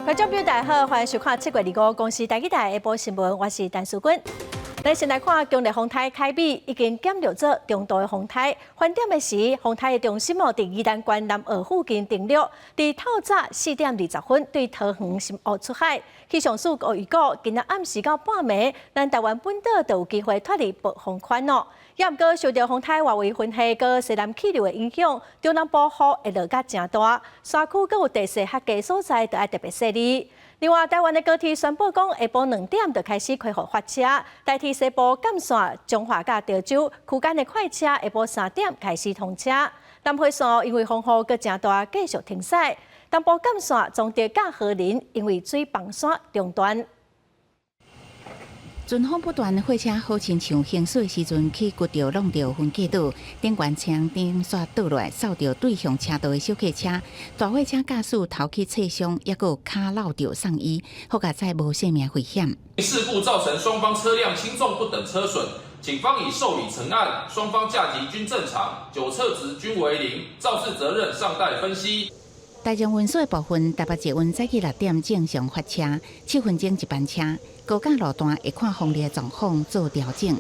觀眾朋友大家好，歡迎收看7月25公視台語台下晡新聞，我是陳淑君。咱先來看強烈風颱凱米已經減弱做中度的風颱。翻點的時，風颱的中心哦，佇宜蘭縣南澳附近登陸，佇透早4點20分對桃園深澳出海。氣象署預估，今仔暗時到半暝，咱台灣本島就有機會脫離暴風圈哦。也毋過受著風颱外圍雲系佮西南氣流的影響，中南部雨會落甲誠大，山區閣有地勢較低所在，就愛特別細膩。另外，台灣的高鐵宣布講，下晡2點就開始恢復發車，台鐵西部幹線彰化佮潮州區間的快車下晡3點開始通車。南迴線因為風雨閣誠大，繼續停駛。東部幹線彰德佮和林因為水崩山中斷。陣風不斷，貨車好親像行駛的時陣去掘著弄著分隔島，頂懸車頂煞倒落來，掃著對向車道的小客車，大貨車駕駛頭去擦傷，抑閣有跤落著送醫，好佳哉無性命危險。事故造成雙方車輛輕重不等車損，警方已受理成案，雙方駕級均正常，酒測值均為零，肇事責任尚待分析。大眾運輸的部分，台北捷運早起6點正常發車，7分鐘一班車。高架路段會看風力的狀況做調整。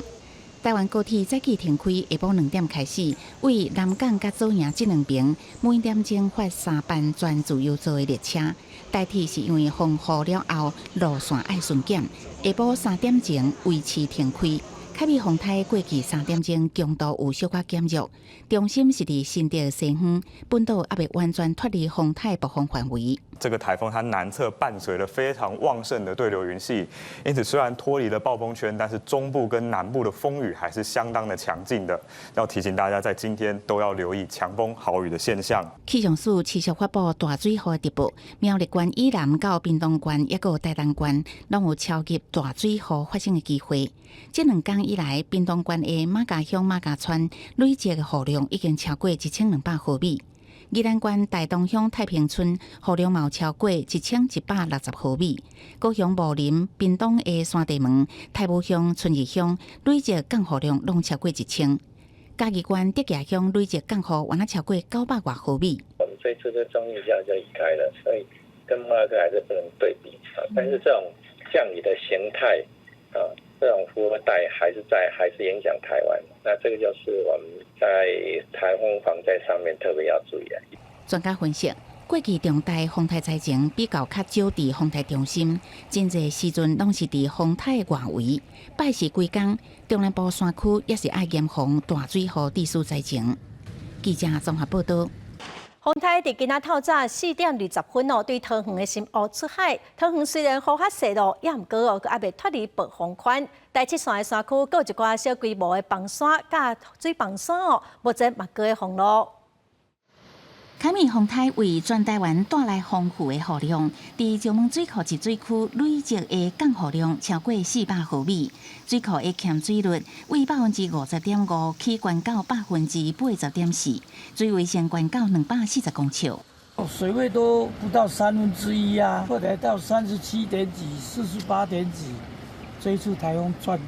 台灣高鐵早起停開，下晡2點開始，為南港佮左營這兩邊每點鐘發三班全自由座的列車。台鐵是因為風雨了後路線愛巡檢，下晡3點鐘維持停開。凱米風颱過去3點鐘強度有小可減弱，中心是佇新竹西方，本島猶未完全脫離風颱暴風範圍。這個颱風它南側伴隨了非常旺盛的對流雲系，因此雖然脫離了暴風圈，但是中部跟南部的風雨還是相當的強勁的。要提醒大家，在今天都要留意強風豪雨的現象。氣象署持續發布大水雨的特報，苗栗縣以南到屏東縣，抑閣有台東縣，攏有超級大水雨發生的機會。這兩工以來，屏東縣的馬家鄉馬家村累積的雨量已經超過1200毫米。宜蘭縣大東鄉太平村雨量嘛有超過1160毫米。高雄武林、屏東的山地門、太武鄉、春日鄉累積降雨量攏超過1000。嘉義縣竹崎鄉累積降雨，原來超過900外毫米。我們這次的中一下就移開了，所以跟莫拉克還是不能對比啊。但是這種降雨的形態啊，這種輻合帶還是在，還是影響台灣。那這個就是我們在颱風防災上面特別要注意的。專家分析，過去重大風颱災情比較較少佇風颱中心，真濟時陣攏是佇風颱外圍。拜四規工，中南部山區也是愛嚴防大水雨地勢災情。記者綜合報道。風颱佇今仔透早4點20分哦，對桃園的深澳出海。桃園雖然雨較細囉，也毋過哦，閣猶未脫離暴風圈。台七線的山區閣有一寡小規模的崩山佮水崩山哦，目前嘛閣咧封路。凱米風颱為全台灣帶來豐富的雨量，佇石門水庫集水區累積的降雨量超過400毫米，水庫的蓄水率為50.5%起懸到80.4%，水位升懸到240公尺。水位都不到三分之一啊，後來到37點幾、48點幾，這一次颱風賺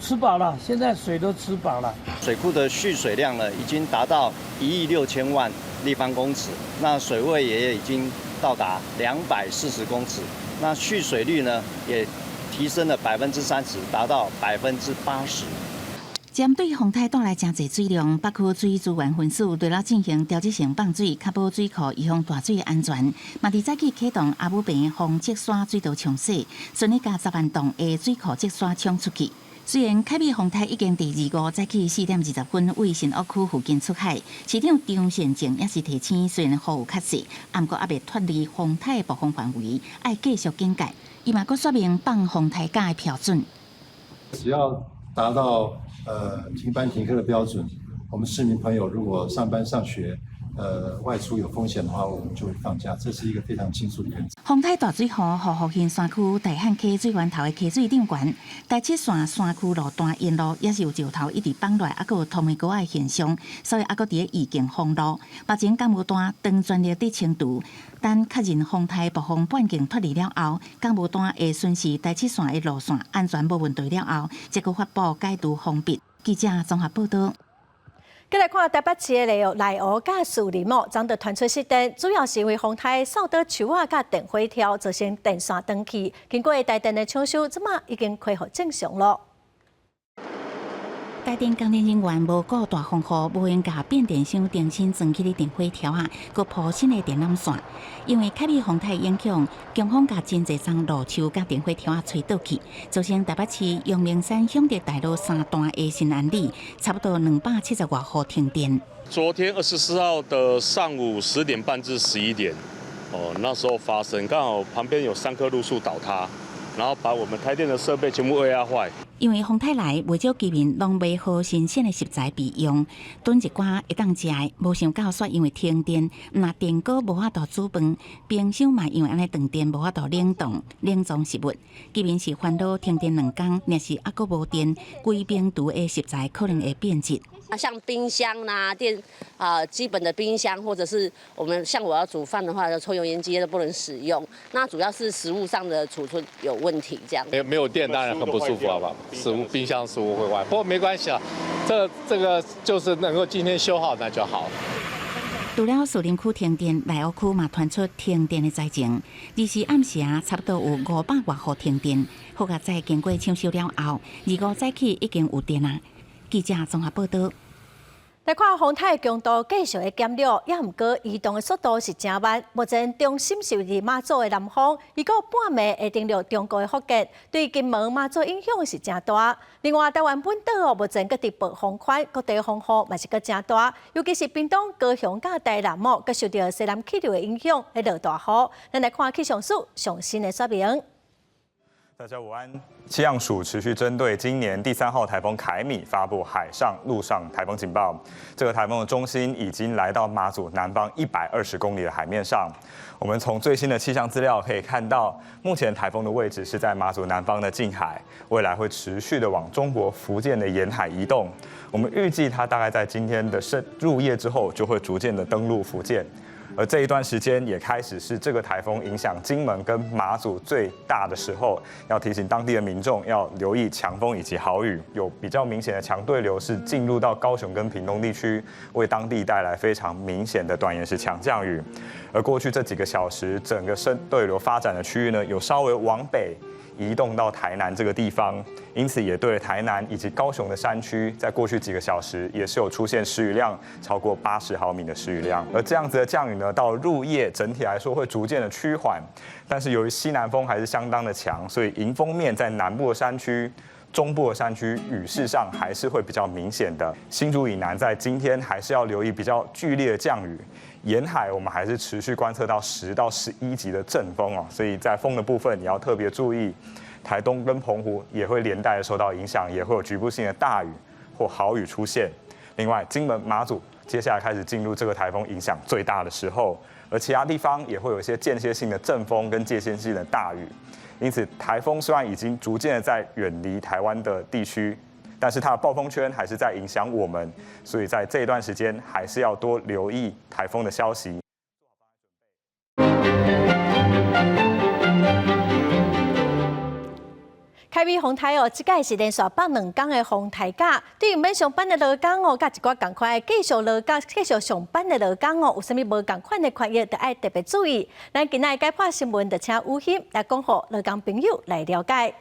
吃飽了，現在水都吃飽了。水庫的蓄水量呢，已經達到1億6千萬立方公尺，那水位也已經到達240公尺，那蓄水率呢也提升了30%，達到80%。針對風颱帶來誠濟水量，北區水資源分署除了進行調節性放水，確保水庫預防大水安全，嘛佇早起啟動阿武坪防積沙水道沖洗，順利共10萬噸的水庫積沙沖出去。雖然凱米風颱已經佇25早起4點20分位新屋區附近出海，市長張善政也是提醒，雖然雨有較細，毋過猶未脫離風颱暴風範圍，愛繼續警戒。伊嘛閣說明放風颱假的標準。只要達到停班停課的標準，我們市民朋友如果上班上學，外出有風險的話，我們就會放假，這是一個非常清楚的原則。風颱大水雨，予復興山區大漢溪水源頭的溪水漲懸，台七線山區路段沿路也是有石頭一直崩落來，猶閣有塗煤膏仔的現象，所以猶閣佇咧預警封路。目前工務單當全力佇清除，等確認風颱暴風半徑脫離了後，工務單會巡視台七線的路線安全無問題了後，才閣發布解除封閉。記者綜合報道。閣來看台北市的內湖佮士林哦，昨昏傳出失電，主要是因為風颱掃倒樹仔佮電火柱，造成電線斷去。經過台電的搶修，這馬已經恢復正常囉。台電工程人員無顧大風雨，無閒共變電箱重新裝起的電火柱仔，閣鋪新的電纜線。因為凱美風颱影響，強風共真濟叢路樹佮電火柱仔吹倒去，造成台北市陽明山向德大路三段的新安里，差不多270外戶停電。昨天24號的上午10點半至11點，哦，那時候發生，剛好旁邊有三棵路樹倒塌，然後把我們台電的設備全部壓壞。因為風颱來，袂少居民攏買好新鮮的食材備用，燉一寡會當食的，無想到煞因為停電，毋但電鍋無法度煮飯，冰箱嘛因為按呢斷電無法度冷凍冷藏食物。居民是煩惱停電2工，若是猶閣無電，規冰櫥的食材可能會變質。啊，像冰箱啦、電啊，基本的冰箱，或者是我們像我要煮飯的話，抽油煙機都不能使用。那主要是食物上的儲存有問題，這樣。沒有電當然很不舒服，好吧？食物冰箱食物會壞，不過沒關係啊，這個就是能夠今天修好那就好。除了士林區停電，內湖區嘛傳出停電的災情。二四暗時啊，差不多有500外戶停電。好佳哉經過搶修了後，25早起已經有電啊。記者綜合報道。來看風颱強度繼續咧減弱，也毋過移動的速度是誠慢。目前中心是佇馬祖的南方，預估半暝會登陸中國的福建，對金門、馬祖影響是誠大。另外，台灣本島哦，目前閣佇暴風圈，各地風雨嘛是閣誠大，尤其是屏東、高雄佮台南哦，閣受著西南氣流的影響，會落大雨。咱來看氣象署上新的說明。大家午安。氣象署持續針對今年第三號颱風凱米發布海上、陸上颱風警報。這個颱風的中心已經來到馬祖南方120公里的海面上。我們從最新的氣象資料可以看到，目前颱風的位置是在馬祖南方的近海，未來會持續的往中國福建的沿海移動。我們預計它大概在今天的深入夜之後，就會逐漸的登陸福建。而這一段時間也開始是這個颱風影響金門跟馬祖最大的時候，要提醒當地的民眾要留意強風以及豪雨，有比較明顯的強對流是進入到高雄跟屏東地區，為當地帶來非常明顯的短延時強降雨。而過去這幾個小時，整個深對流發展的區域呢，有稍微往北移動到台南這個地方，因此也對台南以及高雄的山區，在過去幾個小時也是有出現時雨量超過80毫米的時雨量。而這樣子的降雨呢，到入夜整體來說會逐漸的趨緩，但是由於西南風還是相當的強，所以迎風面在南部的山區、中部的山區雨勢上還是會比較明顯的。新竹以南在今天還是要留意比較劇烈的降雨。沿海我們還是持續觀測到10到11級的陣風哦，所以在風的部分也要特別注意。台東跟澎湖也會連帶受到影響，也會有局部性的大雨或豪雨出現。另外，金門、馬祖接下來開始進入這個颱風影響最大的時候，而其他地方也會有一些間歇性的陣風跟間歇性的大雨。因此，颱風雖然已經逐漸的在遠離台灣的地區，但是它的暴風圈還是在影響我們，所以在這一段時間還是要多留意颱風的消息。凱美風颱哦，這擺是連續放2工的風颱假，對於欲上班的勞工哦，佮一寡仝款繼續勞工繼續上班的勞工哦，有啥物無仝款的權益，著愛特別注意。咱今仔日解破新聞，就請雨欣來講予勞工朋友來了解。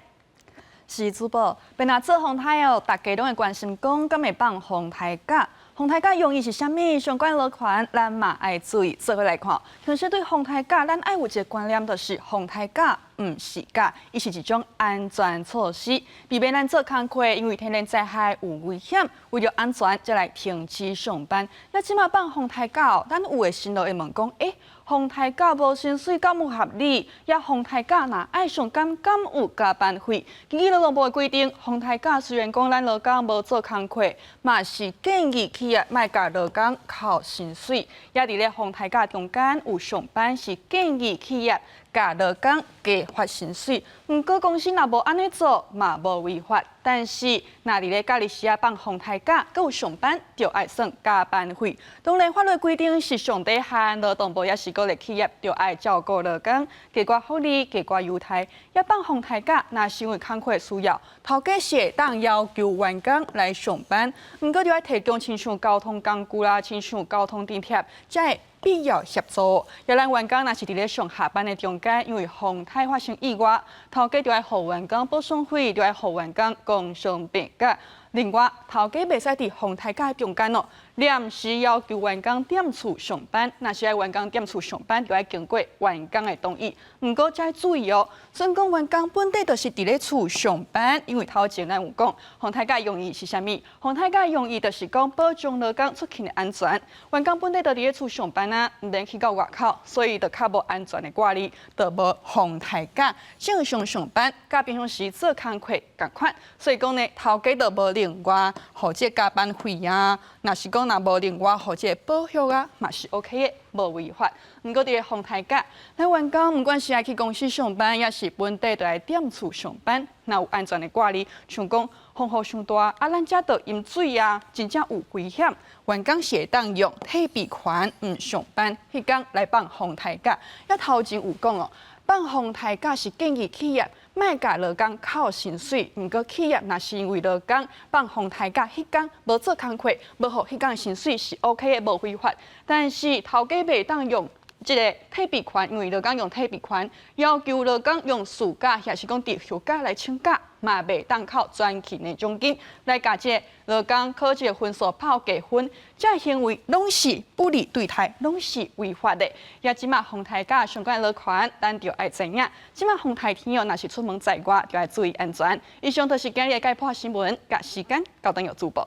是主播，欲若做風颱哦，大家攏會關心講，敢會放風颱假？風颱假用意是啥物？相關勞權，咱嘛愛注意。做伙來看，其實對風颱假，咱愛有一個觀念，就是風颱假毋是假，伊是一種安全措施，避免咱做工課，因為天然災害有危險，為著安全，才來停止上班。那這馬放風颱假哦，咱有的新勞會問講，欸，風颱假無薪水敢有合理？抑風颱假若愛上班，敢有加班費？根據勞動部的規定，風颱假雖然講咱勞工無做工課，嘛是建議企業莫共勞工扣薪水。抑佇咧風颱假中間有上班，是建議企業共勞工加發薪水。毋過公司若無按呢做，嘛無違法。但是，若佇咧假日時仔放風颱假，閣有上班，就愛算加班費。當然，法律規定是上低限，勞動部也是鼓勵企業，著愛照顧勞工，加寡福利，加寡優待。抑放風颱假，若是因為工課需要，頭家是會當要求員工來上班。毋過，著愛提供親像交通工具啦，親像交通津貼，才會必要協助。抑咱員工若是佇咧上下班的中間，因為風颱發生意外，頭家著愛予員工補償費，著愛予員工工傷病假。另外，頭家袂使佇風颱假中間哦，臨時要求員工踮厝上班。若是愛員工踮厝上班，就愛經過員工的同意。毋過，遮愛注意哦，準講員工本底就是佇咧厝上班，因為頭前咱有講，風颱假用意是啥物？風颱假用意就是講保障勞工出勤的安全。員工本底就佇咧厝上班啊，毋免去到外口，所以就較無安全的掛慮，就無風颱假正常上班，佮平常時做工課仝款。所以講呢，頭家就無另外予這加班費啊，若是講若無另外予這保險啊，嘛是 OK 的，無違法。毋過佇咧風颱假，咱員工毋管是愛去公司上班，抑是本底就來踮厝上班，若有安全的掛慮，像講風雨傷大，啊，咱遮著淹水啊，真正有危險。員工是會當用退避權毋上班，彼工來放風颱假。抑頭前有講哦，放風颱假是建議企業莫共勞工扣薪水，毋過企業若是因為勞工放風颱假，彼工無做工課，無予彼工薪水是 OK 的，無違法。但是頭家袂當用這个退避權，因為勞工用退避權，要求勞工用事假，抑是講佇休假來請假，嘛袂當扣全勤的獎金來共這個勞工考這個分數跑加分，這個行為攏是不利對待，攏是違法的。抑這馬風颱假相關勞權，咱就愛知影。這馬風颱天哦，若是出門在外，就愛注意安全。以上就是今日的解破新聞，共時間交轉予主播。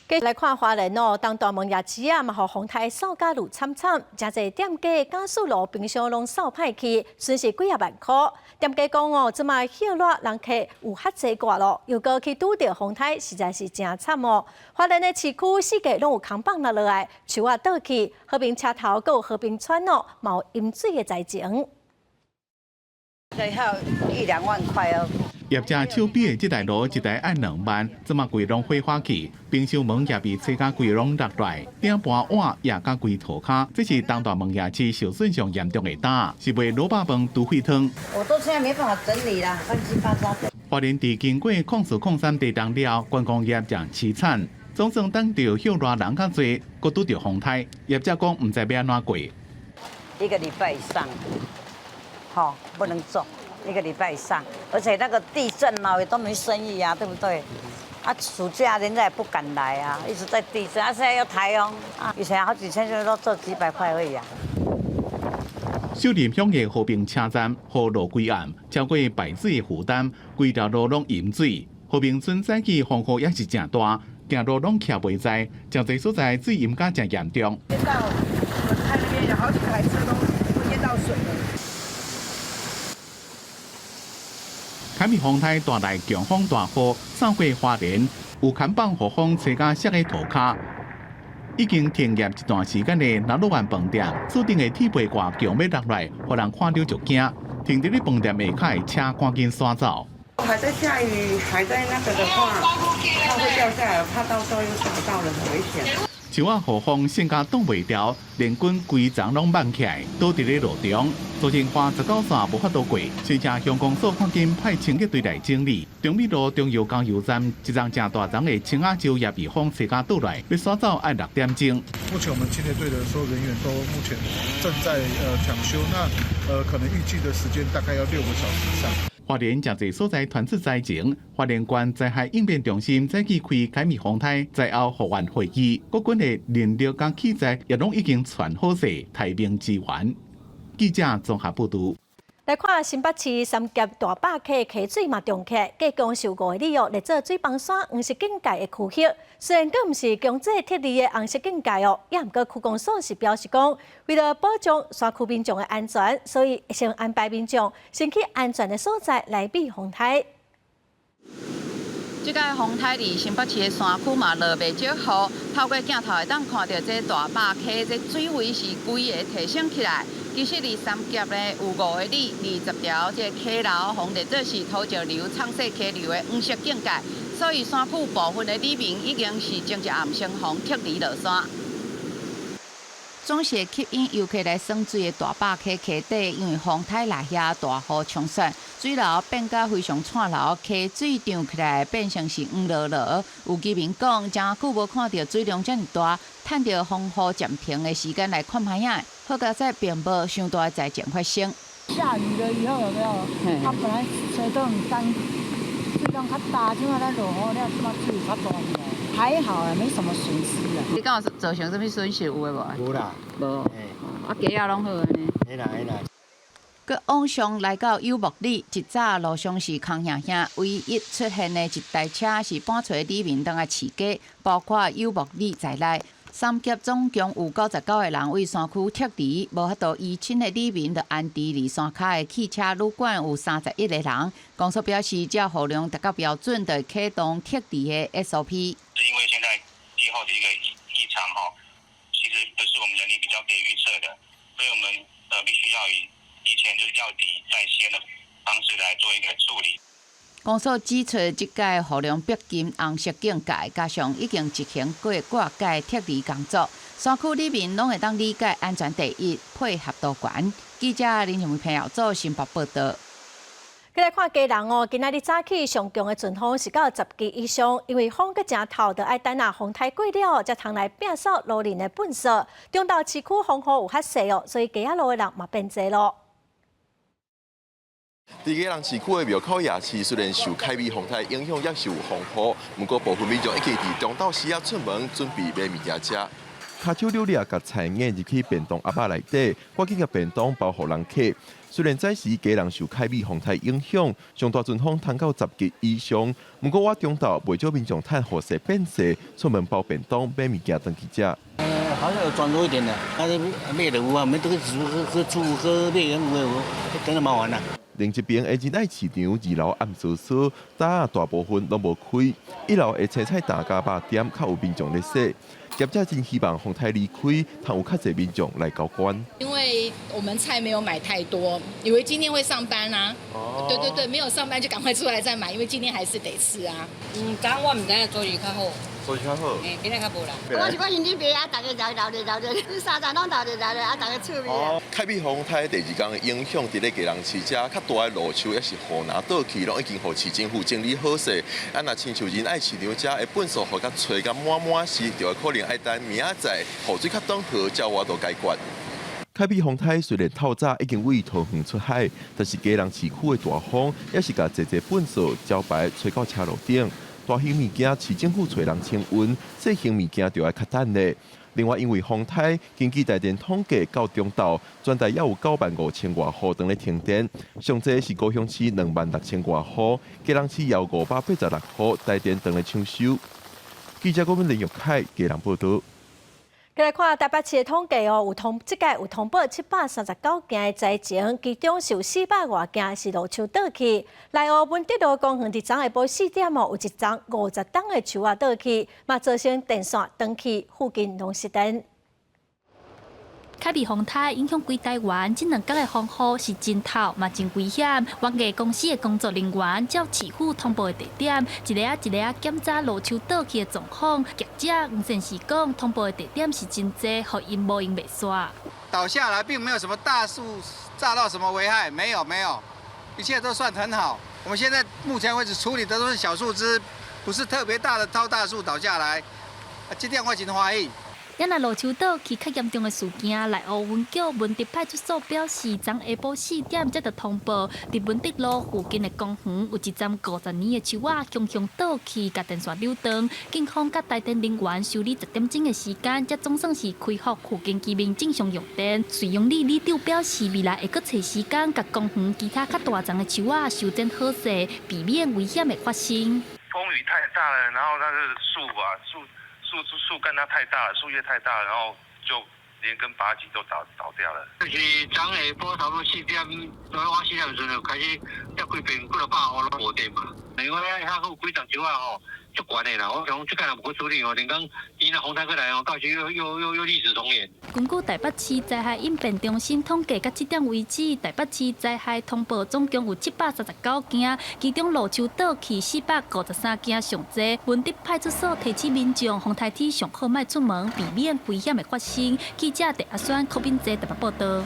繼續來看花蓮哦，東大門夜市啊，嘛予風颱掃甲愈慘慘，誠濟店家家私爐冰箱攏掃歹去，損失幾仔萬箍。店家講哦，這馬歇熱人客有較濟掛咯，又閣去拄著風颱，實在是誠慘哦。花蓮的市區四界攏有空放落來，樹仔倒去，和平車頭閣有和平村哦，嘛有淹水的災情。最後一兩萬塊哦。業者手邊的這台爐一台愛2萬，這馬規攏火化去，冰箱門也被吹甲規攏落來，頂盤碗也共規塗跤。這是東大門夜市受損上嚴重的擔，是賣滷肉飯、豬血湯。我都現在沒辦法整理啦，亂七八糟。花蓮佇經過04-03地動了，觀光業誠淒慘，總算等著歇熱人較濟，閣拄著風颱，業者講毋知欲按怎過。一個禮拜以上，好，不能做。一個禮拜以上，而且那個地震嘛，也都沒生意啊，對不對？啊，暑假人家也不敢來啊，一直在地震，啊，現在又颱風，啊，以前好幾千，現在都做幾百塊而已啊。秀林鄉的和平車站雨落規暗，超過排水的負擔，規條路攏淹水。和平村早起風雨也是誠大，行路攏徛袂在，誠濟所在水淹甲誠嚴重。淹到我們看那邊有好幾台車都淹到水了。凱米風颱帶來強風大雨，掃過花蓮，有看板予風吹甲摔佇塗跤。已經停業一段時間的那魯灣飯店，厝頂的鐵皮掛牆欲落來，予人看著就驚。停佇咧飯店下跤的車趕緊徙走。還在下雨，還在那個的話，怕會掉下來，怕到時候又砸到人，很危險。樹仔予風扇甲擋袂牢，連根規叢攏挽起來，倒佇咧路中。造成花19線無法度過，隨車鄉公所趕緊派清潔隊來整理。中美路中油加油站一叢誠大叢的青仔蕉也被風吹甲倒來，欲徙走愛6點鐘。目前我們清潔隊的所有人員都目前正在搶修，那可能預計的時間大概要6個小時以上。花蓮誠濟所在傳出災情，花蓮縣災害應變中心早起開凱米風颱災後復原會議，各軍的人力佮器材也攏已經傳好勢，待命支援。記者綜合報導。來看新北市三峽大壩溪溪水嘛漲起來，計共受5里哦，列做水崩山黃色警戒的區域。雖然閣毋是強制撤離的紅色警戒哦，也毋過區公所是表示講，為了保障山區民眾的安全，所以先安排民眾先去安全的所在來避風颱。這個風颱佇新北市的山區嘛落袂少雨，透過鏡頭會當看著這大壩溪這水位是規个提升起來，其實佇三峽呢有5个里，20條這個溪流，予列做是土石流、沖洗溪流的黃色警戒，所以山區部分的里民已經是前一暗先予撤離落山。總是會吸引遊客來耍水的大霸溪溪底，因為風颱來遐大雨沖刷，水流變甲非常湍流，溪水漲起來變成是黃濁濁。有居民講，誠久無看著水量遮爾大，趁著風雨暫停的時間來看覓仔。好佳哉並無傷大的災情發生。下雨了以後有沒有？它本來水都很乾，水量較大，這擺咱落雨了，這擺水較大起來。還好啊，沒什麼損失啊。你敢有造成啥物損失有的無？無啦，無。啊，雞仔攏好按呢。會啦會啦。閣往上來到有木里，一早路上是空瓦瓦，唯一出現的一台車是搬揣里民轉來飼雞，包括有木里在內。三峽總共有99個人對山區撤離，無法度移親的里民就安置佇山跤的汽車旅館，有31個人。公所表示，只要雨量達到標準，就會啟動撤離的 SOP。是因為現在氣候的一個異常哈，其實不是我們人力比較可以預測的，所以我們必須要以提前就是要底在先的方式來做一個處理。公所指出，這屆雨量逼近紅色警戒，加上已經執行過掛界撤離工作，山區里民攏會當理解安全第一，配合度懸。記者林靜朋友做新北報道。閣來看基隆哦，今仔日早起上強的陣風是到10級以上，因為風閣誠透，就愛等啊風颱過了，才通來摒掃路面的糞掃。中晝市區風雨有較細哦，所以街仔路的人嘛變濟咯。佇基隆市區的廟口夜市，雖然受凱美風颱影響，也是有風雨，毋過部分民眾已經佇中晝時仔出門準備買物件食。跤手扭掠共菜葉入去便當盒仔內底，趕緊共便當包予人客。雖然早時基隆受凱美風颱影響，上大陣風通到10級以上，毋過倚中晝袂少民眾趁雨勢變細，出門包便當買物件轉去食。好像有轉多一點的，但是買的有啊，沒得個煮喝煮喝買有有，真的蠻晚啦。另一邊的仁愛市場二樓暗聳聳，早仔大部分攏無開，一樓的青菜檔佮肉店較有民眾咧踅。業者真希望風颱離開，通有較濟民眾來交關。因為我們菜沒有買太多，以為今天會上班啊。哦。對對對，沒有上班就趕快出來再買，因為今天還是得吃啊。嗯，昨我毋知影昨日較好。昨日較好。欸，今日較無啦。我是講因咧賣啊，逐家熱熱熱熱，三站攏熱熱熱，啊，逐家趣味啊。凱美風颱第二工的影響，佇咧基隆市遮較大的路樹抑是雨林倒去，攏已經予市政府整理好勢。啊，若親像仁愛市場遮的糞掃予共吹甲滿滿時，就會可能愛等明仔載雨水較轉好，才有法度解決。凱美風颱雖然透早已經對桃園出海，但是基隆市區的大風，抑是共濟濟糞掃招牌吹到車路頂。大型物件市政府揣人清運，細型物件就愛較等咧。另外，因為風颱，根據台電統計，到中晝全台猶有9萬5千外戶當咧停電，上濟是高雄市2萬6千外戶，基隆市有586戶台電當咧搶修。記者郭文林玉凱基隆報導。閣來看台北市的統計哦，有通這屆有通報739件的災情，其中是有400外件是路樹倒去。內湖文德路公園佇昨下晡4點哦，有一叢50噸的樹仔倒去，嘛造成電線斷去，附近攏失電。凱美風颱影響規台灣，這兩工的風雨是真透嘛真危險。園藝公司的工作人員照市府通報的地點，一个仔一个仔檢查路樹倒去的狀況。業者黃先生講，通報的地點是真濟，予𪜶無閒袂煞。倒下來並沒有什麼大樹炸到什麼危害，沒有沒有，一切都算很好。我們現在目前為止處理的都是小樹枝，不是特別大的超大樹倒下來，這點我真歡喜。也若路樹倒去較嚴重的事件，內湖分局文德派出所表示，昨下晡4點接到通報，佇文德路附近的公園有一叢50年的樹仔，雄雄倒去，共電線扭斷。警方佮台電人員修理10點鐘的時間，才總算是恢復附近居民正常用電。瑞陽里里長表示，未來會閣揣時間，共公園其他較大叢的樹仔修剪好勢，避免危險的發生。風雨太大了，然後那個樹啊樹。樹幹它太大了，樹葉太大了，然後就連根拔起都倒掉了。就是昨下晡差不多4點，我4點時就開始，才規邊幾若百戶攏無電嘛。因為遐有幾叢樹仔吼，足懸的啦。我想這個若無去處理哦，連講伊若風台過來哦，到時又又又又歷史重演。根據台北市災害應變中心統計，到這點為止，台北市災害通報總共有739件，其中路樹倒去453件上濟。文德派出所提醒民眾，風颱天上好莫出門，避免危險的發生。記者鄭阿宣、柯敏哲台北報道。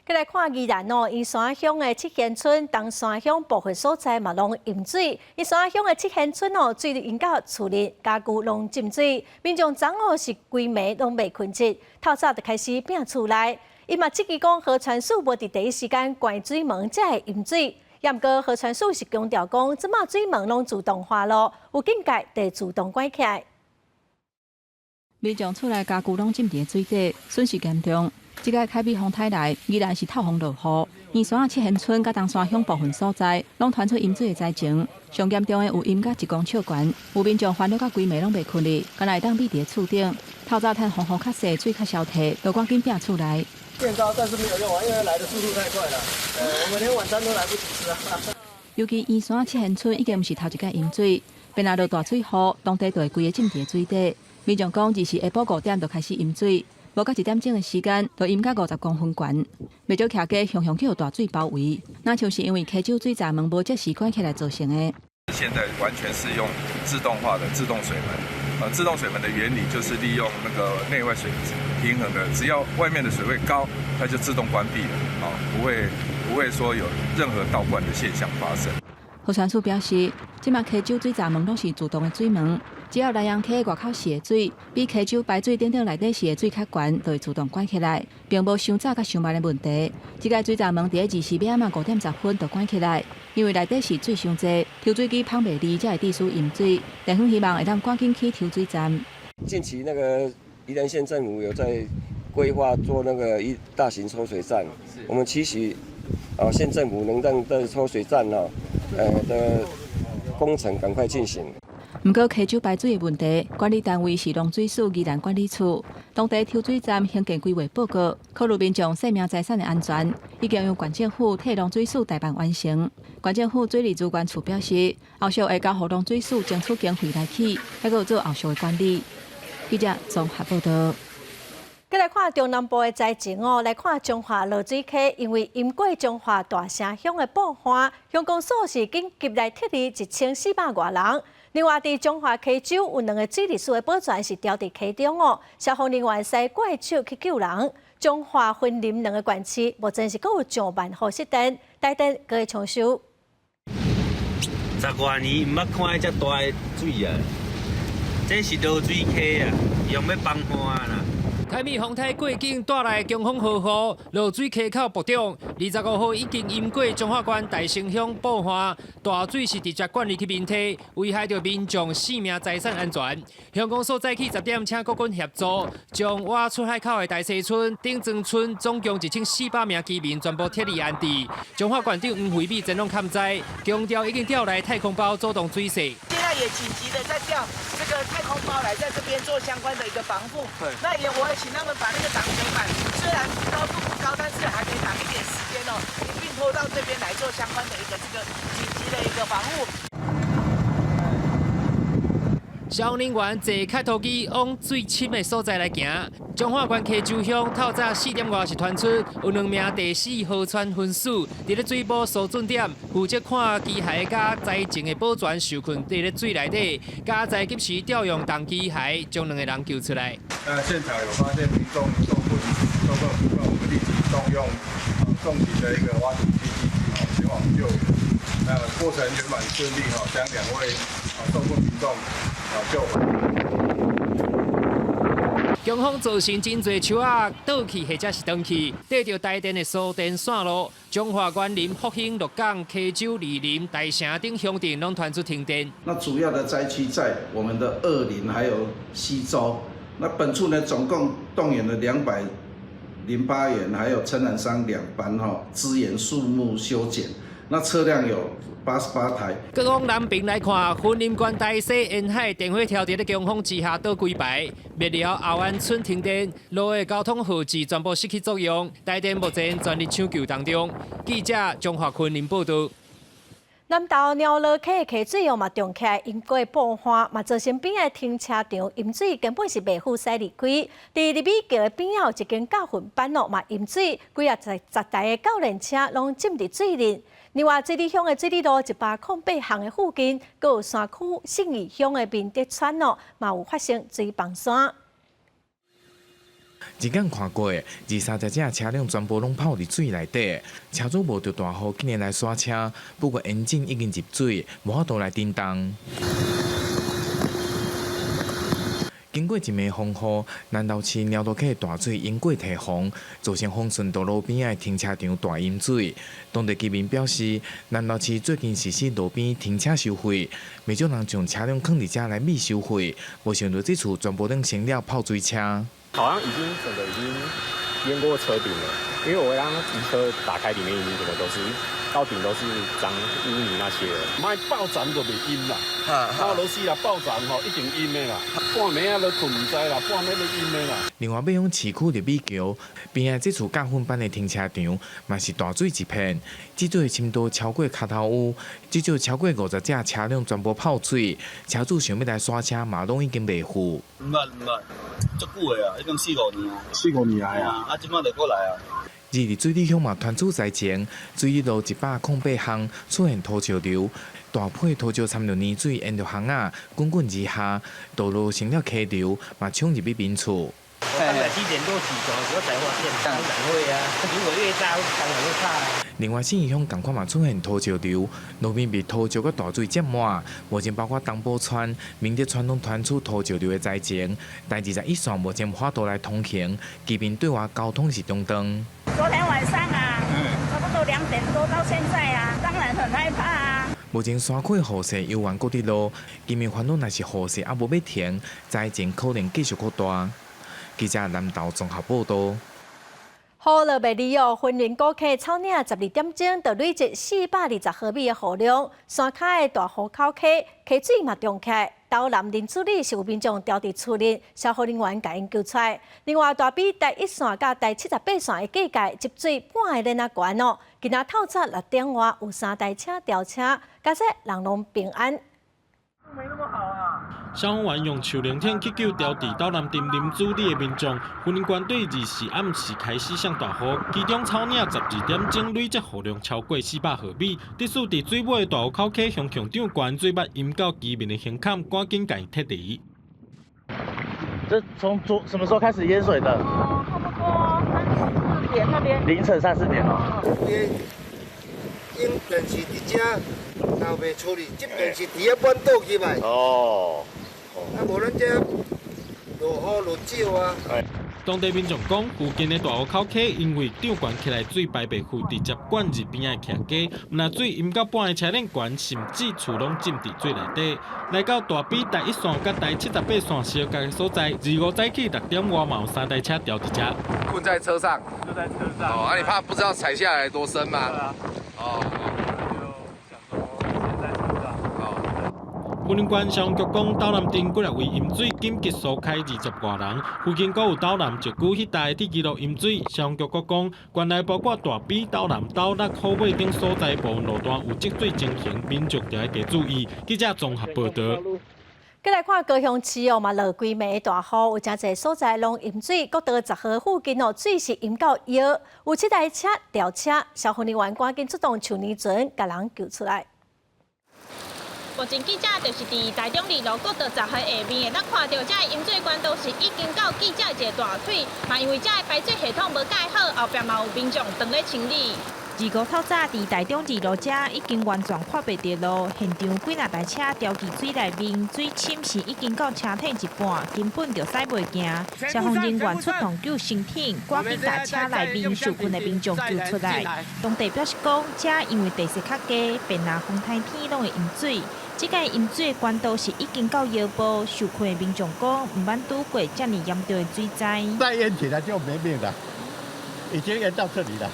閣來看宜蘭哦，鶯山鄉的七賢村、東山鄉部分所在嘛攏淹水。鶯山鄉的七賢村哦，水淹到厝裡，家具攏浸水，民眾昨昏是規暝攏袂睏著，透早就開始摒厝內。伊嘛質疑講，河川署無佇第一時間關水門，才會淹水。也毋過河傳署是強調講，這馬水門攏自動化咯，有警戒就自動關起來。民眾厝內家具攏浸佇水底，損失嚴重。這個凱美風颱來，依然是透風落雨。鶯山七賢村佮東山鄉部分所在，攏傳出淹水的災情。上嚴重的有淹甲一公尺懸，有民眾煩惱甲規暝攏袂睏哩，敢若會當覕佇厝頂。透早趁風雨較細，水較消退，就趕緊摒厝內。變高，但是沒有用啊，因為來的速度太快了，我們連晚餐都來不及吃啊。尤其鶯山七賢村已經毋是頭一擺淹水，變來落大水雨，當地就會規个浸佇水底。民眾講，二是下晡5點就開始淹水。無到1點鐘的時間，就淹到50公分懸。袂少徛家雄雄去予大水包圍，若像是因為溪洲水閘門無及時關起來造成的。現在完全是用自動化的自動水門，自動水門的原理就是利用那個內外水平衡的，只要外面的水位高，它就自動關閉了，啊，不會說有任何倒灌的現象發生。河傳署表示，這馬溪洲水閘門攏是自動的水門，只要南陽溪外口泄的水比溪洲排水頂頂內底泄的水較懸，就會自動關起來，並無傷早佮傷慢的問題。這個水閘門佇咧二四暝仔5點10分就關起來，因為內底是水傷濟，抽水機泵袂離，才會致使淹水。地方希望會當趕緊起抽水站。近期那個宜蘭縣政府有在規劃做那個一大型抽水站，我們期許啊縣政府能讓這抽水站呢，的工程趕快進行。毋過溪洲排水的問題，管理單位是農水署宜蘭管理處，當地抽水站興建規劃報告，考慮民眾生命財產的安全，已經由縣政府替農水署代辦完成。縣政府水利資源處表示，後續會交予農水署爭取經費來起，還閣有做後續的管理。記者綜合報道。閣來看中南部的災情哦，來看彰化濁水溪，因為淹過彰化大城鄉的布旱，鄉公所是緊急來撤離1400外人。另外，佇彰化溪州有兩个水利署的寶船是牢佇溪中哦，消防人員使怪手去救人。彰化雲林兩个縣市目前是閣有上萬戶失電，台電閣會搶修。十外年毋捌看遮大的水啊！這是濁水溪啊，用欲放旱啦。凱美風颱過境帶來強風豪雨，濁水溪口暴漲。25號已經淹過彰化縣大成鄉布旱，大水是直接灌入去民堤，危害著民眾性命財產安全。鄉公所早起10點，請國軍協助，將倚出海口的大溪村、頂莊村總共1400名居民全部撤離安置。彰化縣長黃惠美前往勘災，強調已經調來太空包主動水勢。現在也緊急的在調這個太空包來，在這邊做相關的一個防護。那也我也請他們把那個擋水板，雖然高度不高，但是還可以擋一點時間哦，一併拖到這邊來做相關的一個這個緊急的一個防護。消防人員坐開拖機往水深的所在來行。彰化縣溪州鄉透早4點外是傳出有兩名第四河川昏死，佇咧水埔疏浚點負責看機械佮災情的保全受困佇咧水內底，佳哉及時調用重機械將兩个人救出來。那現場有發現民眾受困受困部分，我們立即動用重型的一個挖土機機具前往救援。那過程圓滿順利哈，將兩位受困民眾救回。強風造成真濟樹仔倒去或者是斷去，綴著台電的輸電線路。彰化員林、復興、鹿港、溪州、二林、大城等鄉鎮攏傳出停電。那主要的災區在我們的二林還有溪州。那本處呢，總共動員了208員，還有承攬商2班哈，支援樹木修剪。那車輛有88台。閣往南爿來看，雲林縣大溪沿海電火柱佇咧強風之下倒規排，滅寮後安村停電，路的交通號誌全部失去作用。台電目前全力搶救當中。記者張華坤林報道。南投鸟罗溪溪水哦嘛涨起來，淹過暴旱，嘛造成邊仔停車場淹水，根本是袂赴駛離開。佇麗美橋的邊仔有一間教訓班哦嘛淹水，幾仔十台的教練車攏浸佇水裡。另外，水里鄉的水里路108巷的附近，閣有山區信義鄉的明德村哦，嘛有發生水崩山。一眼看過，二三十隻車輛全部攏泡佇水內底，車主冒著大雨竟然來徙車，不過引擎已經入水，無法度來振動。經過一暝風雨，南投市鳥羅溪大水淹過堤防，造成豐順道路邊仔的停車場大淹水。當地居民表示，南投市最近實施路邊停車收費，袂少人將車輛囥佇遮來免收費，無想到這次全部攏成了泡水車。好像已經整個已經淹過車頂了，因為我剛剛移車打開，裡面已經整個都是到頂都是髒污泥那些了。莫爆閘就袂淹啦，啊，老師啦爆閘吼一定淹的啦，半暝仔都睏毋知啦，半暝都淹的啦。另外，欲往市區麗美橋邊仔這處教訓班的停車場嘛是大水一片，積水深度超過跤頭趺，至少超過50隻車輛全部泡水，車主想欲來徙車嘛攏已經袂赴。毋捌毋捌，足久的啊，已經四五年啊，四五年來啊，啊，這擺就閣來啊。而佇水里鄉嘛傳出災情，水里路108巷出現土石流，大批土石摻著泥水沿著巷仔滾滾而下，道路成了溪流，嘛衝入去民厝。大概7點多起床的時候才發現，當然會啊，如果越大，當然會怕。另外，信義鄉仝款嘛出現土石流，路面被土石佮大水浸滿，目前包括東埔村、明德村攏傳出土石流的災情，台21線目前無法度來通行，居民對外交通是中斷。昨天晚上啊，差不多2點多到現在啊，當然很害怕啊。目前山區雨勢猶原閣佇落，居民煩惱若是雨勢猶無欲停，災情可能繼續擴大。記者南投綜合報導。雨落袂離哦，雲林古溪草嶺12點鐘就累積420毫米的雨量，山跤的大湖口溪溪水嘛漲起來，斗南林厝里是有民眾牢佇厝裡，消防人員共𪜶救出來。另外，大埤台1線佮台78線的過界積水半个輪仔懸哦，今仔透早6點外有三台車吊車，佳哉人攏平安。沒那麼好啊！消防員用樹靈艇去救牢佇斗南鎮林子里的民眾。雲林縣對24暗時開始落大雨，其中草嶺12點鐘累積雨量超過400毫米。這次佇水尾的大湖口溪鄉鄉長懸水捌淹到居民的胸坎，趕緊共伊撤離。這從昨什麼時候開始淹水的？哦，差不多三四點那邊。凌晨三四點哦。因電是佇遮，後袂處理，這邊是佇遐半倒去來。哦。啊，無咱這落雨落少啊。當地民眾講，附近的大湖口溪因為漲懸起來水排袂赴，直接灌入邊仔的徛家，毋但水淹到半个車輪懸，甚至厝攏浸佇水內底。來到大埤台1線佮台78線相仝的所在，25早起6點外嘛有三台車牢佇遮。困在車上。就在車上。哦，啊，你怕不知道踩下來多深嗎？對啊。哦。雲林縣消防局講，斗南鎮幾若位淹水緊急疏開20外人，附近閣有斗南石鼓彼帶鐵支路淹水。消防局閣講，縣內包括大埤、斗南、斗六、虎尾等所在部分路段有積水情形，民眾著愛加注意。記者綜合報導。閣來看高雄市哦，嘛落規暝大雨，有誠濟所在攏淹水，國道10號附近哦，水是淹到腰，有七台車吊車，消防人員趕緊出動樹泥船，共人救出來。目前記者就是佇台中二路國道10號下面，會當看著這个淹水管道是已經到記者一個大腿，嘛因為這个排水系統無蓋好，後壁嘛有民眾當咧清理。25透早佇台中二路遮已經完全看袂著路，現場幾若台車牢佇水內面，水深是已經到車體一半，根本就駛袂行。消防人員出動救生艇，趕緊共車內面受困的民眾救出來。當地表示講，遮因為地勢較低，變若風颱天攏會淹水。這个淹水的管道是已經到腰部，受困的民眾講，毋捌拄過遮爾嚴重的水災。再淹起來就沒命了，已經淹到這裡了。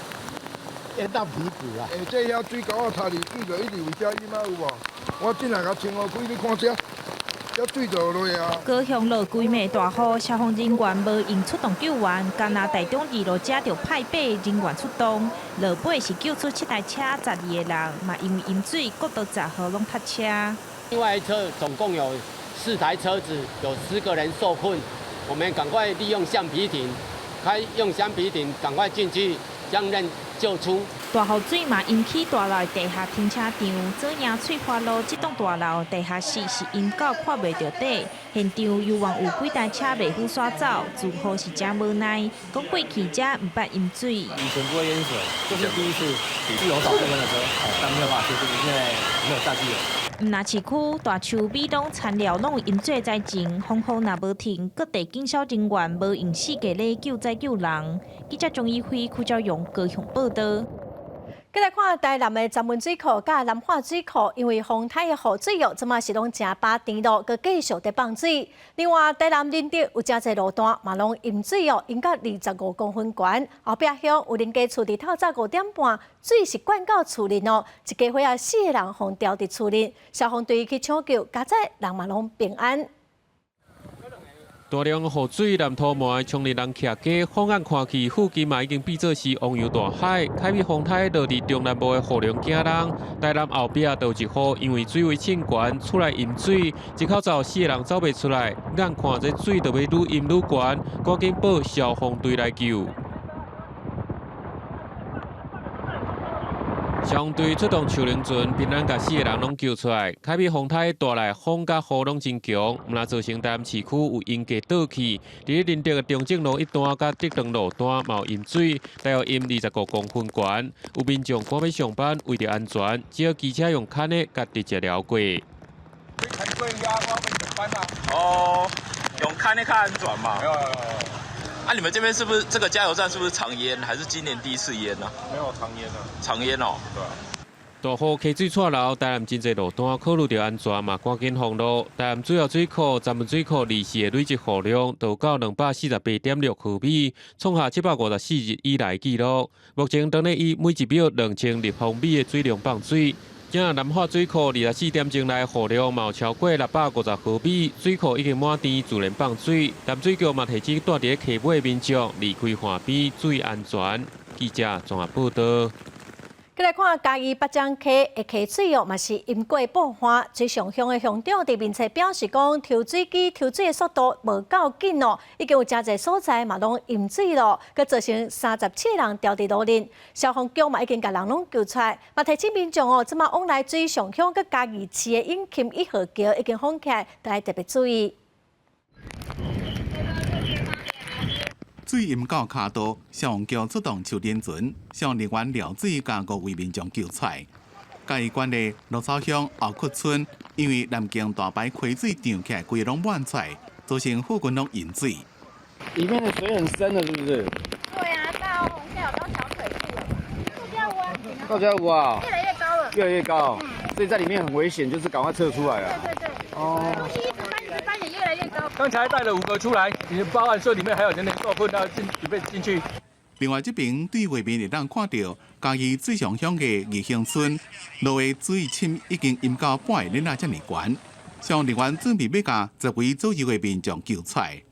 淹到屁股啦！欸，這遐水溝仔插入水就一直為遮淹啊，有無？我進來共清好開，你看這，這水就落啊。高雄落規暝大雨，消防人員無閒出動救援，干焦台中二路遮就派8人員出動。落尾是救出7台車，12個人，嘛因為淹水，國道10號攏塞車。另外一側總共有4台車子，有10個人受困，我們趕快利用橡皮艇，開用橡皮艇趕快進去將人救出。大雨水嘛淹起大樓地下停車場，左營翠華路這棟大樓地下室是淹到看袂著底，現場猶原有幾台車袂赴徙走，住戶是誠無奈，講過去遮毋捌淹水。以前不會淹水，這是第一次，是有少部分的車，但沒有辦法協助，因為沒有下去了。毋但市區大樹美濃田寮攏有淹水災情，風雨若無停，各地警消人員無閒四界咧救災救人。記者鍾以輝、邱昭榮高雄報導。繼來看台南的石門水庫佮南化水庫，因為風颱的雨水哦，這馬是攏誠飽甜咯，閣繼續佇放水。另外，台南仁德有誠濟路段嘛攏淹水哦，淹到25公分懸。後壁鄉有人家厝佇透早5點半，水是灌到厝裡哦，一家伙仔4個人予牢佇厝裡，消防隊去搶救，佳哉人嘛攏平安。大量雨水南塗糜，衝入人徛家，放眼看去，附近嘛已經變做是汪洋大海。開米風颱落佇中南部的雨量驚人，台南後壁就有一戶因為水位衝懸，厝內淹水，一口罩4個人走袂出來，眼看這水就欲愈淹愈懸，趕緊報消防隊來救。消防隊出動樹林船，平安共4個人攏救出來。開米風颱帶來風佮雨攏真強，毋但造成台南市區有淹家倒去。佇咧仁德的中正路一段佮德長路段嘛有淹水，大約淹25公分懸。有民眾趕欲上班，為著安全，只好騎車用牽的共直接撩過。哦，用牽的較安全嘛。啊！你們這邊是不是這個加油站是不是常淹，還是今年第一次淹呢？沒有常淹啊，常淹哦。對啊。大雨溪水掣流，台南真濟路段考慮著安全嘛，趕緊封路。台南主要水庫、石門水庫二四的累積雨量都到248.6毫米，創下754日以來紀錄。目前當咧以每一秒2000立方米的水量放水。這南化水庫24點鐘內雨量嘛有超過650毫米，水庫已經滿填，自然放水。淡水局嘛提醒住佇咧溪尾民眾離開岸邊，注意安全。記者綜合報導。繼來看嘉義八掌溪的溪水哦，嘛是淹過爆旱。水上鄉的鄉長佇面冊表示講，抽水機抽水的速度無夠緊哦，已經有誠濟所在嘛攏淹水咯，閣造成37個人牢佇路裡。消防局嘛已經共人攏救出來，嘛提醒民眾哦，這馬往來水上鄉佮嘉義市的永禽1號橋已經封起來，著愛特別注意。水淹到跤肚，消防局出動樹林船，消防人員撩水，共5位民眾救出來。嘉義縣的蘆草鄉後窟村，因為南京大排溪水漲起來，規个攏滿出來，造成附近攏淹水。裡面的水很深了，是不是？對啊，到現在有到小腿肚了。到家有啊？越來越高了。越來越高，所以在裡面很危險，就是趕快撤出來啊。對對對。哦。東西一直搬，一直搬，也越來越高。剛才帶了5個出來，已經報案說裡面還有人受困，要進準備進去。另外這邊對畫面會當看到嘉義水上鄉的義興村，落的水深已經淹到半个輪仔遮爾懸，消防人員準備欲共10位左右的民眾救出來。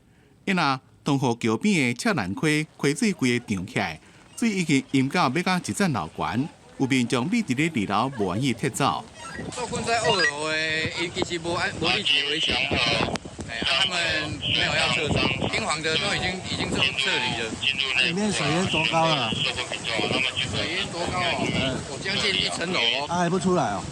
因啊，東湖橋邊的赤蘭溪溪水規个漲起來，水已經淹到欲到一層樓懸，有民眾覕佇咧2樓無願意撤走。受困在2樓的，伊其實無安無立即危險。啊，他們沒有要撤走，盯防的都已經撤離了。裡面水淹多高了？水淹多高哦？我將近1層樓哦。啊，還不出來哦？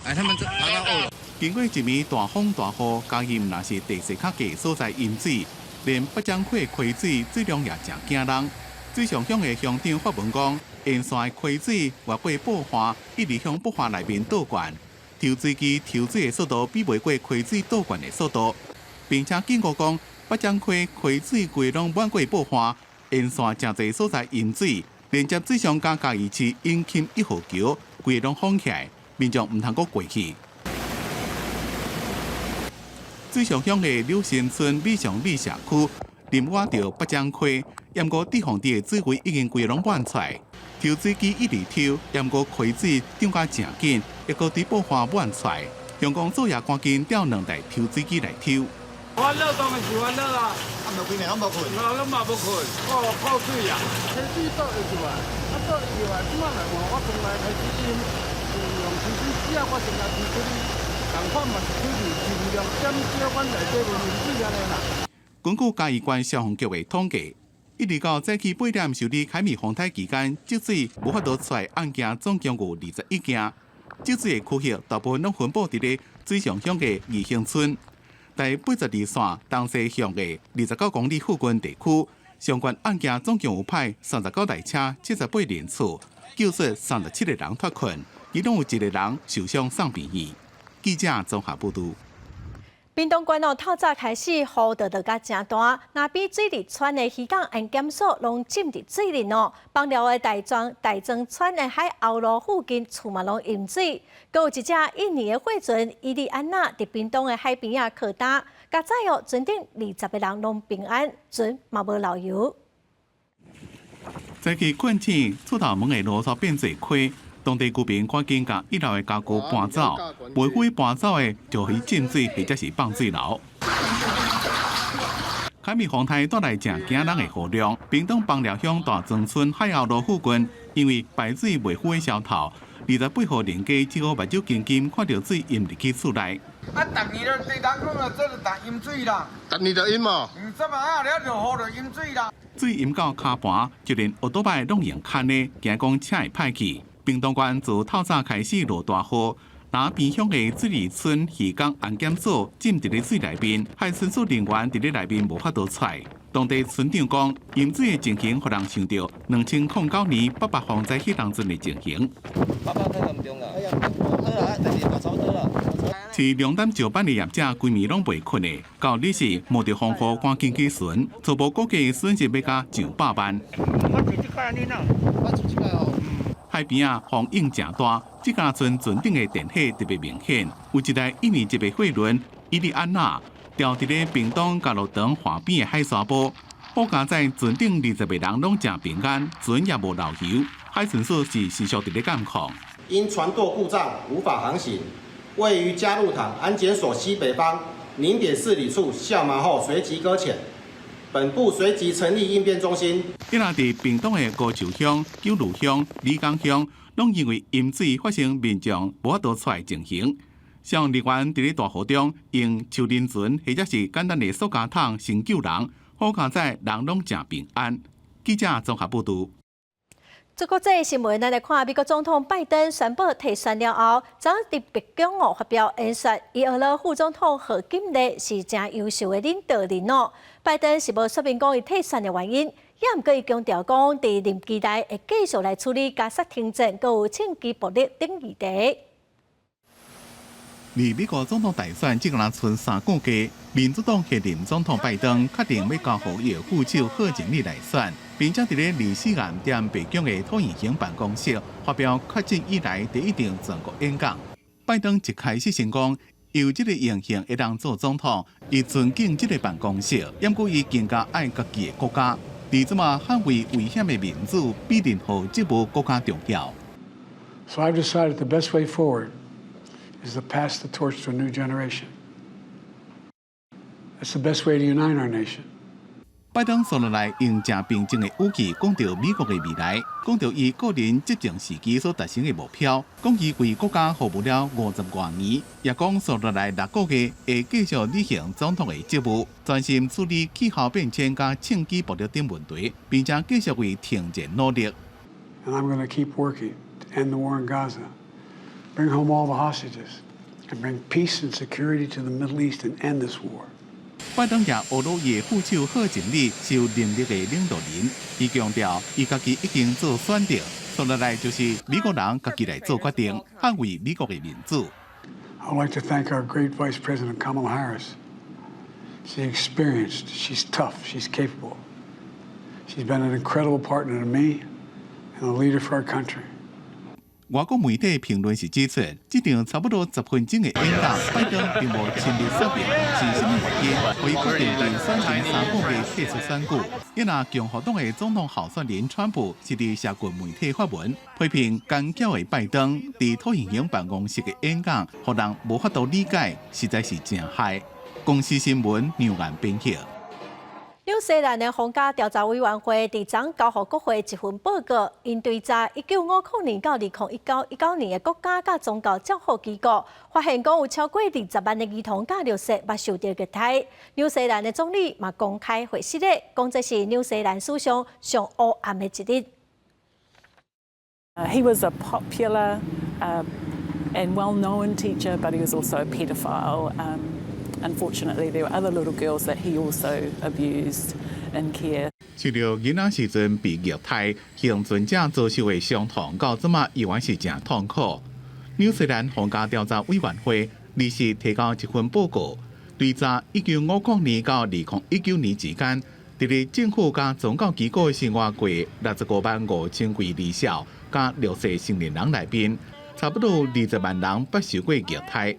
哎，他們爬到2樓。經過一暝大風大雨，嘉義毋但是地勢較低所在淹水，連八掌溪溪水水量也誠驚人。水上鄉的鄉長發文講，沿線的溪水越過布岸，一直向布岸內面倒灌，抽水機抽水的速度比袂過溪水倒灌的速度。並且警告講，八掌溪溪水規攏滿過布岸，沿線誠濟所在淹水，連接水上佮嘉義市永禽1號橋，規个攏封起來，民眾毋通閣過去。水上鄉的柳新村美上美社區，臨倚著八掌溪，毋過堤防的水位已經規個攏滿出來，抽水機一直抽，毋過溪水漲甲誠緊，抑閣佇布岸滿出來。鄉公所也趕緊調兩台抽水機來抽。煩惱當然是煩惱啊！啊，無規暝攏無睏。我攏嘛無睏，哦，泡水啊。溪水倒會入來，啊倒入來，這擺來換我從來開始淹，用抽水機啊，我先來提出你，仝款嘛是水利盡量減少阮內底淹水按呢啦。根據嘉義縣消防局的統計，一直到早起8點受理凱米風颱期間，積水無法度出來案件總共有21件。積水的區域大部分攏分布佇咧水上鄉的義興村，台82線東勢向的29公里附近地區，相關案件總共有派39台車、78人次，救出37個人脫困，其中有一個人受傷送病院。記者綜合報導。屏東縣哦，透早開始雨就落甲誠大，那邊水里村的漁港安檢所攏浸佇水裡哦。枋寮的大莊大莊村的海後路附近厝嘛攏淹水，閣有一隻印尼的貨船伊利安娜佇屏東的海邊仔靠礁，佳哉哦，船頂20個人攏平安，船嘛無漏油。早起困醒，厝頭門的路煞變做溪。當地居民趕緊共一樓的家具搬走，袂會搬走的就予浸水或者是放水流。凱米風颱帶來誠驚人的雨量，屏東枋寮鄉大莊村海後路附近，因為排水袂敷的消透，28戶人家只好目睭金金看著水淹入去厝內。啊，逐年都對人講啊，這就逐淹水啦。逐年就淹哦。嗯，這麼啊了落雨就淹水啦。水淹到跤盤，就連歐多擺攏用牽的，驚講車會歹去。屏東縣自透早開始落大雨，那邊鄉的水里村漁港安檢所浸佇咧水內面，海巡署人員佇咧內面無法度出來。當地村長講，淹水的情形予人想著2009年八八風災彼當陣的情形。八八太嚴重啦！好啦，但是嘛差不多啦。飼龍膽石板的業者規暝攏袂睏的，到日時冒著風雨趕緊去巡，初步估計損失欲加上百萬。我住這塊按呢啦，我住這塊哦。海邊仔風湧誠大，這家村船頂的電火特別明顯。有一台印尼籍的貨輪伊利安娜，牢佇咧屏東加路長岸邊的海沙埔。好佳哉船頂20個人攏誠平安，船也無漏油。海巡署是持續佇咧監控。因船舵故障無法航行，位於加祿塘安檢所西北方0.4里處下錨後隨即擱淺。本部隨即成立應變中心。彼若佇屏東的高樹鄉、九如鄉、里港鄉，攏因為淹水發生民眾無法度出來情形。消防人員佇咧大雨中用手輪船或者是簡單的塑膠桶先救人，好佳哉人攏誠平安。記者綜合報導。這國際新聞，咱來看美國總統拜登宣布退選了後，昨佇白宮哦發表演說，伊呵咾副總統賀錦麗是誠優秀的領導人哦。拜登是無說明講伊退選的原因，也毋過伊強調講，佇任期內會繼續來處理加薩停戰、閣有槍擊暴力等議題。離美國總統大選只閣賰3個月，民主黨現任總統拜登確定欲交予伊的副手賀錦麗來選，並且佇咧24暗踮白宮的橢圓形辦公室發表確診以來第一場全國演講。拜登一開始先講，有這个榮幸會當做總統，伊尊敬這个辦公室，毋過伊更加愛家己的國家。佇這馬捍衛危險的民主，比任何職務閣較重要。 So I've decided the best way forward is to pass the torch to a new generation. That's the best way to unite our nation. 拜登紲落來用誠平靜的語氣講著美國的未來，講著伊個人執政時期所達成的目標，講伊為國家服務了50外年，也講紲落來6個月會繼續履行總統的職務，專心處理氣候變遷佮槍支暴力等問題，並且繼續為停戰努力。 And I'm going to keep working to end the war in Gaza, bring home all the hostages, and bring peace and security to the Middle East and end this war. 拜登也呵咾伊的副手賀錦麗是有能力的領導人，伊強調伊家己已經做選擇，紲落來就是美國人家己來做決定，捍衛美國的民主。 I'd like to thank our great Vice President Kamala Harris. She's experienced, she's tough, she's capable. She's been an incredible partner to me and a leader for our country. 外國媒體評論時指出，這場差不多10分鐘的演講，拜登並無親自說明是啥物原因，予伊決定佇選前3個月退出選舉。伊若共和黨的總統候選人川普是佇社群媒體發文批評奸狡的拜登，佇橢圓形辦公室的演講，予人無法度理解，實在是誠害。公視新聞梁岩編輯。紐西蘭的皇家調查委員會佇昨交予國會一份報告，𪜶追查1950年到2019年的國家佮宗教照護機構，發現講有超過20萬的兒童佮弱勢捌受著虐待。紐西蘭的總理嘛公開回失禮，講這是紐西蘭史上上烏暗的一日。 He was a popular and well-known teacher, but he was also a pedophile. Unfortunately, there were other little girls that he also abused in care. 受著囡仔時陣被虐待、倖存者遭受的傷痛，到這馬依然是誠痛苦。紐西蘭皇家調查委員會24提交一份報告，追查1950年到2019年之間，佇咧政府佮宗教機構生活過65萬5千位兒少佮弱勢成年人內面，差不多20萬人捌受過虐待。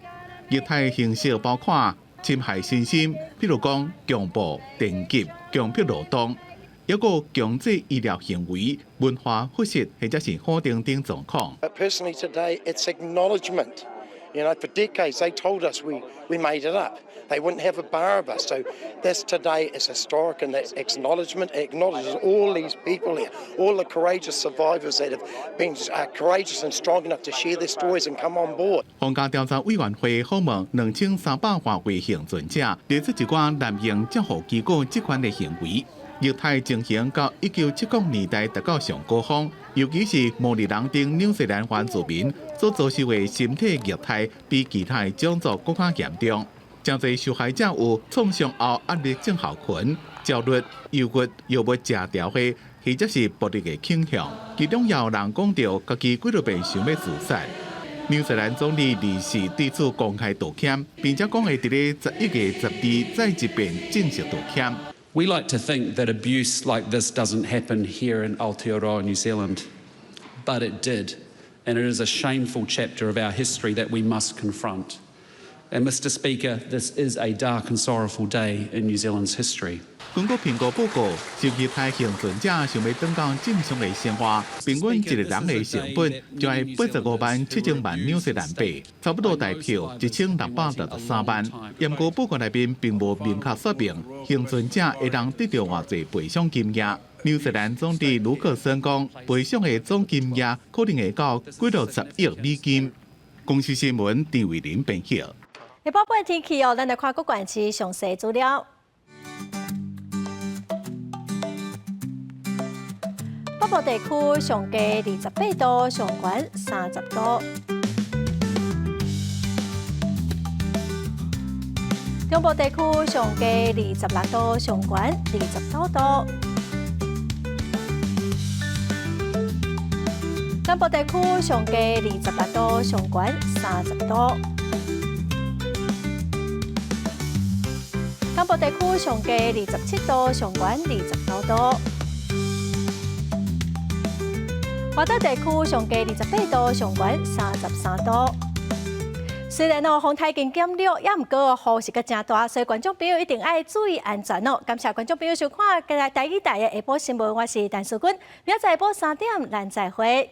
虐待形式包括侵害身心，譬如講強暴、電擊、強迫勞動，抑閣強制醫療行為、文化忽視或者是否定等狀況。 Personally, today it's acknowledgement. For decades they told us we made it up. They wouldn't have a bar of us. So this today is historic, and that's acknowledgement. It acknowledges all these people here, all the courageous survivors that have been courageous and strong enough to share their stories and come on board. 皇家調查委員會訪問2300多位倖存者，列出一寡濫用照護機構職權的行為。虐待情形到1970年代達到上高峰，尤其是毛利人等紐西蘭原住民所遭受的身體虐待，比其他的種族閣較嚴重。誠濟受害者有創傷後壓力症候群、焦慮、憂鬱、藥物食調的，或者是暴力的傾向。其中也有人講著家己幾落遍想欲自殺。紐西蘭總理24對此公開道歉，並且講會佇咧11月12再一遍正式道歉。 We like to think that abuse like this doesn't happen here in Aotearoa, New Zealand, but it did, and it is a shameful chapter of our history that we must confront. And Mr Speaker, this is a dark and sorrowful day in New Zealand's history. 根據評估報告，受虐待倖存者想欲轉到正常的生活，平均一個人的成本就愛85萬7千萬紐西蘭幣，差不多台票1663萬。毋過報告內面並無明確說明倖存者會當得著偌濟賠償金額。紐西蘭總理盧克森講，賠償的總金額可能會到幾落十億美金。公視新聞陳慧琳編譯。下晡半天氣哦，咱來看各縣市詳細資料。北部地區上低28度，上懸30度。中部地區上低26度，上懸29度。南部地區上低26度，上懸30度。東部地區上低27度，上懸29度。華東地區上低28度，上懸33度。雖然哦，風颱已經減弱，也毋過雨是閣誠大，所以觀眾朋友一定愛注意安全哦。感謝觀眾朋友收看今日台語台的下晡新聞，我是陳淑君，明仔載下晡3點，咱再會。